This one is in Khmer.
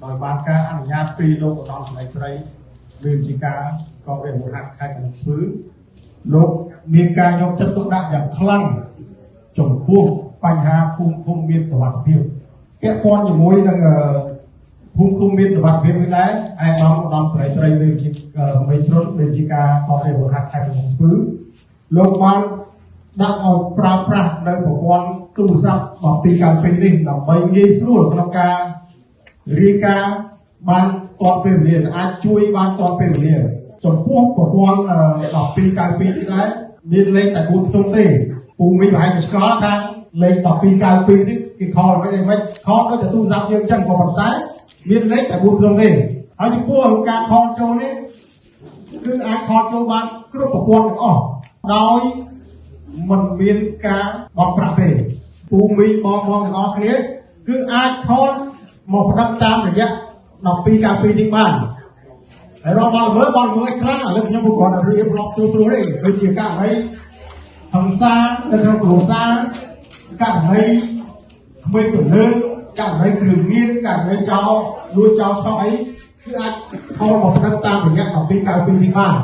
ដោយបានការអនុញ្ញាតពីលោកឧត្តមសេនីយ៍ត្រីមេបញ្ជាការកងរាជអាវុធហត្ថខេត្តកំពង់ស្ពឺលោកមានការយកចិត្តទុកដាក់យ៉ាងខ្លាំងចំពោះបញ្ហាភូមិឃុំមានសុវត្ថិភាពពាក់ព័ន្ធជាមួយនឹងភូមិឃុំមានសុវត្ថិភាពនេះដែរឯកឧត្តមឧត្តមសេនីយ៍ត្រីមេបញ្ជាមេស្រុនមេបញ្ជាការកងរាជអាវុធហត្ថខេត្តកំពង់ស្ពឺលោកបានដាក់ឲ្យប្រើប្រាស់នៅប្រព័ន្ធទូរស័ព្ទ1292នេះដើម្បីងាយស្រួលក្នុងការរាយការណ៍បានទាន់ពេលវេលាអាចជួយបានទាន់ពេលវេលាចំពោះប្រព័ន្ធ1292នេះដែរមានលេខតែ4ខ្ទង់ទេពូមីប្រហែលជាឆ្ងល់ថាលេខ1292នេះគេ call មិនអីមិន call ដូចតែទូរស័ព្ទយើងអញ្ចឹងក៏ប៉ុន្តែមានលេខតែ4ខ្ទង់ទេហើយចំពោះការ call ចូលនេះគឺអាច call ចូលបានគ្រប់ប្រព័ន្ធទាំងអស់ដោយមិនមានការបង់ប្រាក់ទេពូមីបងបងទាំងអស់គ្នាគឺអាច call មកប្តឹងតាមរយៈ1292នេះបានហើយរាល់បទល្មើសបទល្មើសខ្លះឥឡូវខ្ញុំគ្រាន់តែរៀបរាប់ត្រួសត្រាសទេដូចជាករណីហិង្សានៅក្នុងគ្រួសារករណីក្មេងទំនើបករណីគ្រឿងញៀនករណីចោលលួចចោលឆក់អីគឺអាច call មកប្តឹងតាមរយៈ1292នេះបាន។